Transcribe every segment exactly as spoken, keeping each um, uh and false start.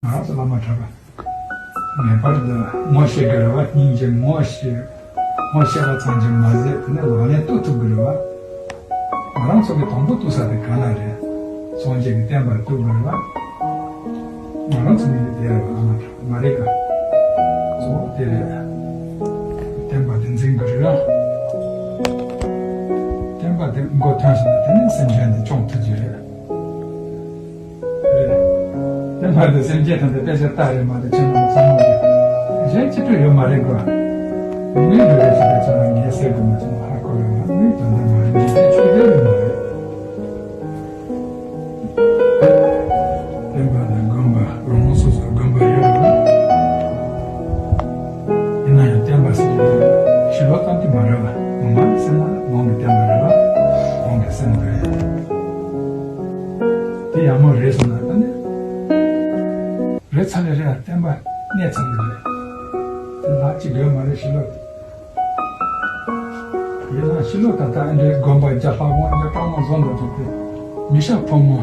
ང་རང་ཚོ་བླ་མ་གྲྭ་པ། ངེས་པར་དུ་ངོ་ཤེས་དགོས་རེད་བ། སྙིང་རྗེ་ངོ་ཤེས། ངོ་ཤེས་པ་ཙམ་གྱིས་མ་ཟད། དེ་ནས་ལག་ལེན་བསྟར་ཐུབ་དགོས་རེད་བ། ང་རང་ཚོ་གི་དང་པོ་བསྟར་ས་དེ་ག་ན་རེད། སངས་རྒྱས་ཀྱི་བསྟན་པ་བསྟར་དགོས་རེད་བ། ང་རང་ཚོ་གི་དེ་རེད་བ། ཨ་མ་གྲྭ་པ་མ་རེད་ག་གཙོ་བོ་དེ་རེད། བསྟན་པ་དེ་འཛིན་དགོས་རེད་བ། བསྟན་པ་དེ་མགོ་ཐོན་སོང་ན། དེ་ནས་སེམས་ཅན་དེ་སྐྱོང་ཐུབ་ཀྱི་རེད། རེད། བསྟན་པ་དེ་སེམས་ཅན་ཐམས་ཅད་དཔེ་ཆ་ལྟ་རེད་མ་གཏོགས། ཁྱེད་རྣམས་ཚང་མ་གི་གཞན་ཅི་སྤྲོས་ཡོད་མ་རེད་གོ། དངོས་ཡོད་རེད་ཟེར་ཏེ་ཚང་མ་ངས་ཟེར་དགོས་མ་ཚང་མ་ཧ་གོ་ཡོད་མ། དངོས་དོན་དུ་མ་རེད། འཇིག་རྟེན་ཆོས་བརྒྱད་ཡོད་མ་རེད། བསྟན་པ་དང་དགོན་པ་རང་རང་སོ་སོའི་དགོན་པ་ཡོད་རེད། ཡིན་ན་ཡང་བསྟན་པ་ཟེར་གྱི་ཡོད་ཞི་ལོ་ཏན་ཏན་མ་རེད་པ། ངོ་མ་ཟེར་ན་ངོ་མའི་བསྟན་པ་རེད་པ། ངོ་མའི་སེམས་རེད། དེ་ཡག་མོ་རེད་སོང་ན་ད་ནི། རེད་ཚར་ལེ་རེད། བསྟན་པ་གནས་ཚར་ལེ་རེད། དེ་ལྷག་ཅིག་དགོས་མ་རེད་ཞི་ལོ། ཡིན་ན་ཞི་ལོ་ད་ལྟ་ཨ་འདྲའི་དགོན་པ་རྒྱ་ལྷ་དབང་རྒྱ་བཀྲ་མ་བཟོ་འདྲ་འདུག་སྟེ། མི་ཤ་ཕོ་མོ།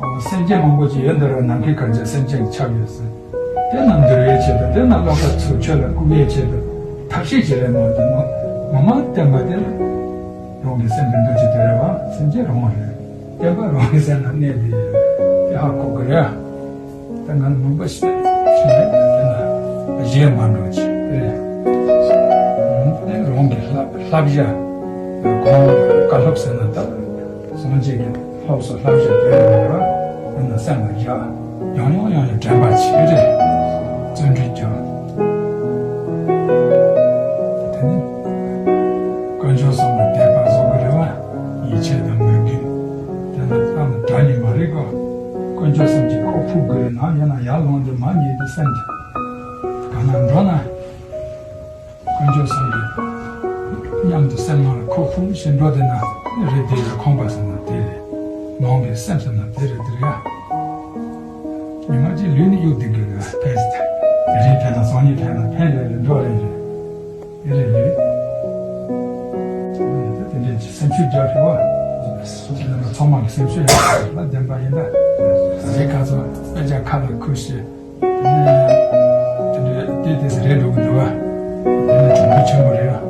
ཨོ། སེམས་ཅན་མང་པོ་ཅིག་ཡོད་འདི་ར། ནམ་མཁའི་གར་ཅན་སེམས་ཅན་གྱི་ཆགས་ཡོད་ཟེར། དེ་རྣམས་འདུལ་བའི་ཆེད་དུ། དེ་རྣམས་བློ་ཁ་ཚུར་ཆོས་ལ་བཀུག་ཡའི་ཆེད་དུ་ཐབས་ཤེས་ཅིག་རེད་མ་གཏོགས། ངོ་མ་བསྟན་པ་དེ་རང་གི་སེམས་ཀྱི་འདུལ་རྒྱུ་དེ་རེད་བ། སེམས་ཅན་རང་རེད། བསྟན་པ་རང་གི་སེམས་ལ་གནས་དེ་ཡོད། དེ་ཧ་གོ་དགོས་རེད། ད་ང་མང་པོ་ཞིག་ཞུས་ནས་དེ་ན་གཞས་མ་འགྲོ་ཅིག་རེད། དེ་རང་གི་བསླབ་བསླབ་བྱ་གོང་བཀའ་སློབ་ཟེར་ན་ད། སངས་རྒྱས་ཀྱི་སློབ་གསོ་བསླབ་བྱ་དེ་རེད་བ། ཡང་ན་སེམས་ལ་བཞག་ཡང་ཡང་ཡང་ཡང་དྲན་པ་བྱེད་རེད། བརྩོན་འགྲུས་རྒྱག་དེ་ནི་དཀོན་མཆོག་གསུམ་ལ་དད་པ་བཟོ་དགོས་རེད་བ། ཡིད་ཆེས་དང་མོས་གུས། དེ་ལ་ལྟ་ན་དགྲ་ཉིད་མ་རེད་གོ། དཀོན་མཆོག་གསུམ་གྱི་ཁོག་ཕུབ་དགོས་ན། ཡང་ན་ཡར་ལངས་ཏེ་མར་ཉལ་ཏེ་སེམས་ཀྱི་ག་ན་འགྲོ་ན། དཀོན་མཆོག་གསུམ་གྱི་མཉམ་དུ་སེམས་ནང་ལ་ཁོག་ཕུབ་བཞིན་འགྲོ་བསྡད་ན་རེད། དེ་ལ་ཁོམ་པ་ཟེར་ན་དེ་རེད། ནང་གི་སེམས་ཟེར་ན་དེ་རེད། དེ་རེད་ཡ། ཉི་མ་གཅིག་ལུས་ནི་གཡུག་བསྡད་དགོས་རེད། ཕན་ཟེར་དེ་རིང་ཕན་ན་སང་ཉིན་ཕན་ན་ཕན་རེ་རེ་འགྲོ་རེ་རེ་དེ་རེད་ལུས། དེ་འདྲའི་སེམས་ཤུགས་རྒྱག་ཤོག་བ། ཚང་མ་གི་སེམས་ཤུགས་ཡག་པོ་ལ་ལྡན་པ་ཡིན་ད། རེད། ཁ་ཚོ་དཔེ་ཆ་ཁ་ལ་ཁུར་ཤེས། དེ་ནས་དེ་འདྲའི་དེ་དེ་ཟེར་རེད་འགྲོ་གི་འདུག་བ། དེ་ནས་གྲུང་པོ་ཆེན་པོ་རེད།